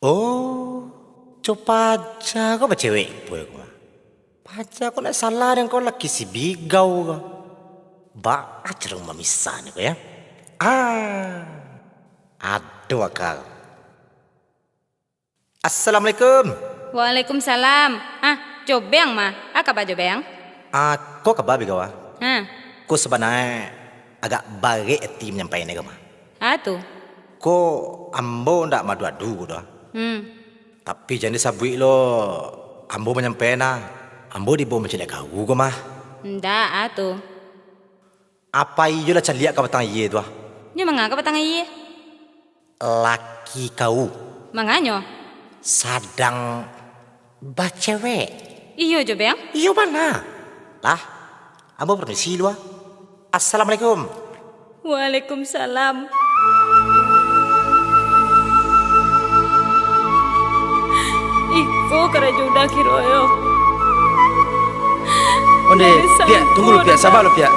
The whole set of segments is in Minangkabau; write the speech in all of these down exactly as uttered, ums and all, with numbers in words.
Oh, co paja ko bacewek pulo ko mah. Paja ko ndak salah dek ko laki si Bigau ko. Baa caro mamisah ni ko yo. Ah, ado aka. Assalamualaikum. Waalaikumsalam. Ah, Jobeng mah. Ah, kaba Jobeng? Ah, ko kaba Bigau ah. Ha. Ko sabananyo agak barek ati manyampaian ko mah. Ah, tu. Ko ambo ndak maadu-adu ko doh. Hmm. Tapi jan disabuik lo ambo manyampaian ah. Ambo dibaok mancaliak kau ko mah. Ndak ah tu. Apo iyo lah caliak ka batang aia tu ah. Nyo manga ka batang aia? Laki kau. Manganyo? Sadang bacewek. Iyo Jobeng? Iyo bana. Lah, ambo permisi lu ah. Assalamualaikum. Waalaikumsalam. Iko karajo Uda kironyo. Onde, Piak, tunggu lu, Piak, saba lu, Piak.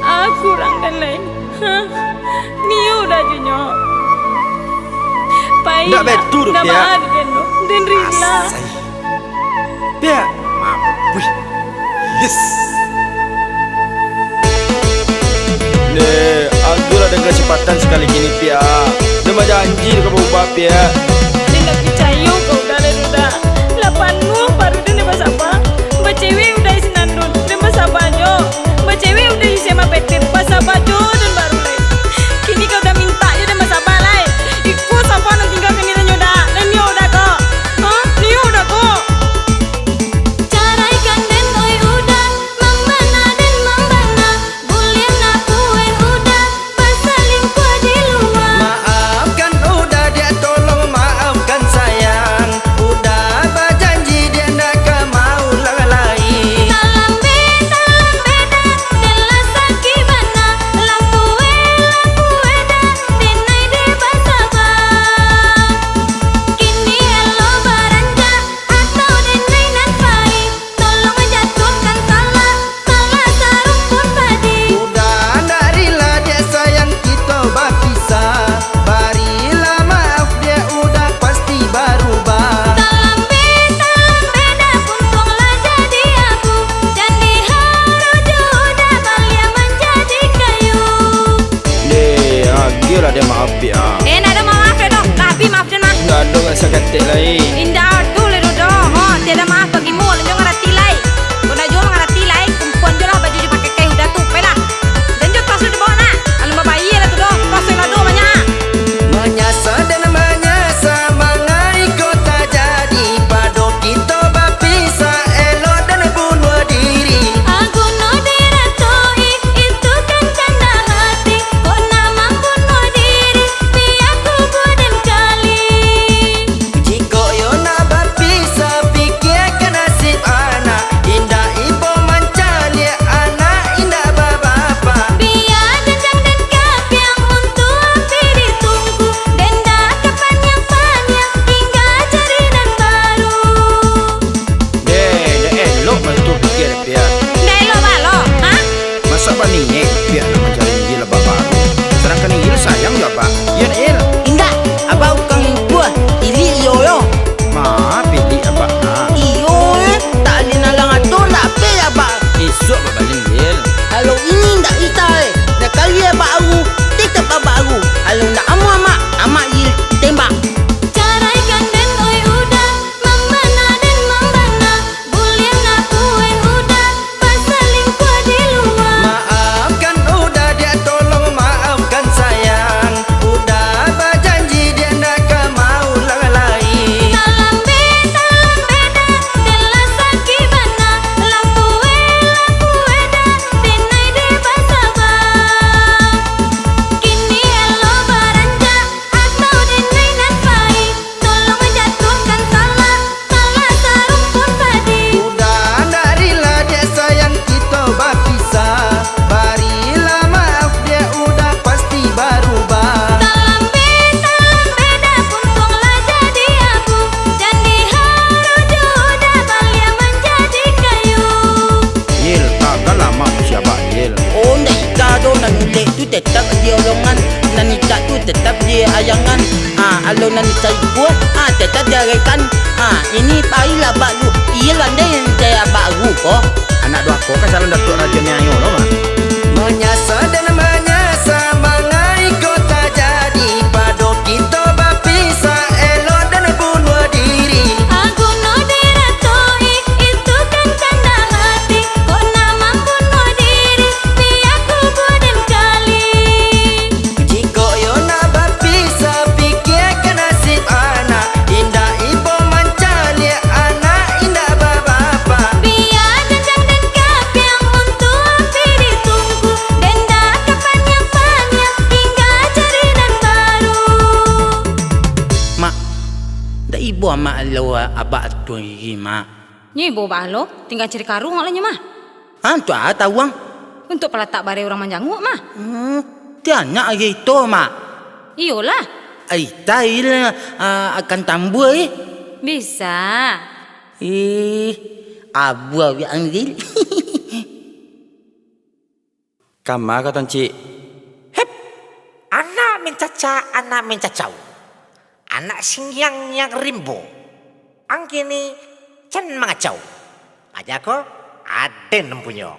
Aku urang den lai. Hah? Nio Uda jo nyo. Pai lah. Ndak baitu doh, Piak. Ndak baa den doh. Den rila. Asai. Piak. Mampus. Yes. Dek, agiahlah den kasempatan sakali kini, Piak. Den bajanji den ka baubah, Piak. Den ndak picayo ka Uda lai, Uda. Lah panuah paruik den basaba. Bacewek Uda di Sinandun, den basaba nyo. Bacewek Uda di S M A P T, basaba jo den baru lai. Kini ka Uda mintak jo den basaba lai. Iko saba nan tingga kini nyo Uda? Lah nio Uda ko? Hah? Nio Uda ko? Caraikan den oi Uda, mambana den mambana, buliah nak pueh Uda, basalingkuah di lua. Maafkan Uda, Diak, tolong maafkan sayang. Uda bajanji, Diak, ndak ka maulang lai. Talambek, talambek Uda, den lah sakik bana, lah pueh, lah pueh Uda, den ai dek basaba. Kini elok baranjak, atau den ai nan pai, tolong jatuahkan talak, talak sarumpun padi. Uda ndak rila, Diak, sayang, kito bapisah. Barilah maaf, Diak, Uda pasti barubah. Talambek, talambek Uda, puntuang lah jadi abu, jan diharu jo Uda baliak manjadi kayu. Deh, agiahlah den maaf, Piak. Eh, ndak ado maaf doh. Lah abih maaf den mah. Ndak ado rasa katek lai. Indak ado lai doh. Ho, tiada maaf bagi mulo, jan ngarati lai. Kok ndak juo mangarati lai, kumpuan juo lah baju jo pakaian Uda tu, pailah. Jan juo tas Uda dibao nah. Alun babayia lah tu doh. Tas Uda ado banyak ah. Manyasa den manyasa, manga iko tajadi, pado kito bapisah, elok den bunuah diri. Aguno diratoi, itu kan kandak hati, kok nak mambunuah diri, bia kubua den kali. Jikok iyo nak Kalau nan dicari ko, ah, tetap diaraikan. Ah, ini pailah bak lu. Iyo, landai nan dicari abak lu ko. Anak durako ka calon Datuak Rajo Nyayo lo, Mak. Manyasa dan manyasa, mangai ko tajadi, pado kito bapisah, elok dan bunuah diri. Aguno diratoi, itu kan kandak hati, kok nak mambunuah diri, biar kubua den kali. Jikok yo nak bapisah, pikiakan nasib anak, indak ibo mancaliak anak indak babapak. Bia janjang den kapiang, untuak api ditungku, den dak ka paniang-paniang, tingga cari nan baru. Mak, dak ibo amak lo abak tu iri, Mak. Nyo ibo baa lo, tingga cari karung lah nyo mah. Ha, tu a tawuang. Untuak palatak bareh urang manjanguak mah. Hmm, ti anak aja itu, Mak. Iyolah. Ai, tai lah, ah, akan tambua, eh. Bisa. Eh, abua wiak anggil. Kama ka tancik. Hep! Anak mencacak, anak mencacau. Anak singiang yang rimbo. Ang kini can mangacau. Aja ko, aden nan punyo.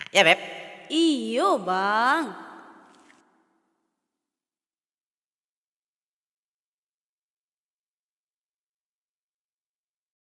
Ya, Beb? Iyo, Bang.